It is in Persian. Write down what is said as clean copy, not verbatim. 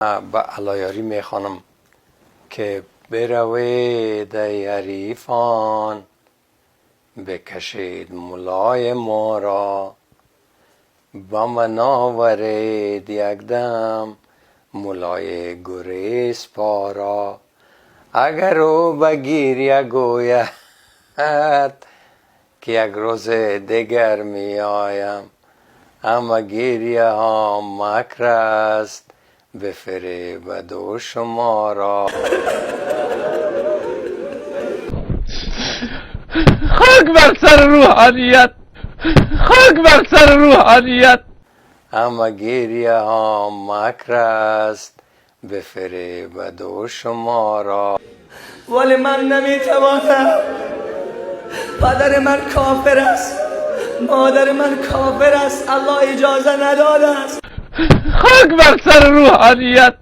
به علایاری میخوانم که بروید ای حریفان، بکشید ملای ما را، به من آورید یک دم ملای گریز پارا. اگر او به گریه گوید که یک روز دیگر می آیم، اما گریه ها مکر است بفریبد او شما را. خاک بر سر روحانیت، خاک بر سر روحانیت. اما گریه ها مکر است بفریبد او شما را. ولی من نمیتوانم. پدر من کافر است، مادر من کافر است، الله اجازه نداده است. خاک بر سر روحانیت.